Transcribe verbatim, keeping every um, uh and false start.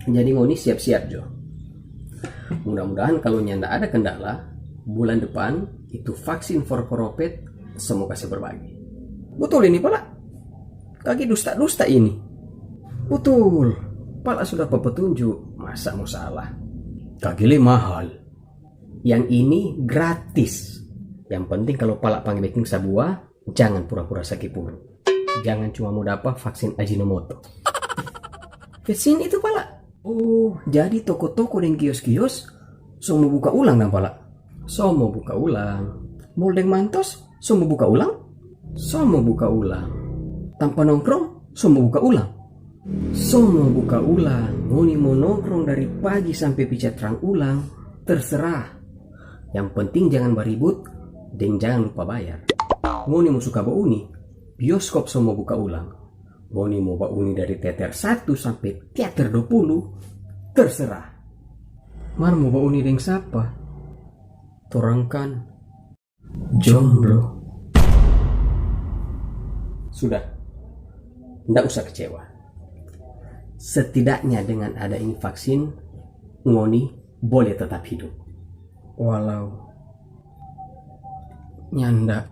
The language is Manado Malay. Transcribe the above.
Jadi ngoni siap-siap jo. Mudah-mudahan kalau nyanda ada kendala, bulan depan itu vaksin for koropet semua kasih berbagi. Betul ini pala? Kage dusta-dusta ini. Betul. Pala sudah pepetunjuk, masa mau salah? Kage le mahal. Yang ini gratis. Yang penting kalau pala pangge beking sabua, jangan pura-pura saki puru. Jangan cuma mau dapa vaksin Ajinomoto. Vaksin itu pala. Oh, jadi toko-toko deng kios-kios so mau buka ulang dang pala? So mau buka ulang. Mall deng mantos so mau buka ulang? So mau buka ulang. Tampa nongkrong so mau buka ulang. So mau buka ulang. Ngoni mau nongkrong dari pagi sampe pi ca trang ulang, terserah. Yang penting jangan baribut deng jangan lupa bayar. Ngoni mau suka bauni, bioskop so mau buka ulang. Ngoni mau bauni dari teater satu sampe teater dua puluh, terserah. Mar mau bauni deng sapa? Torang kan jomblo. Sudah, nda usah kecewa. Setidaknya dengan ada ini vaksin, ngoni boleh tetap hidup. Walau nyanda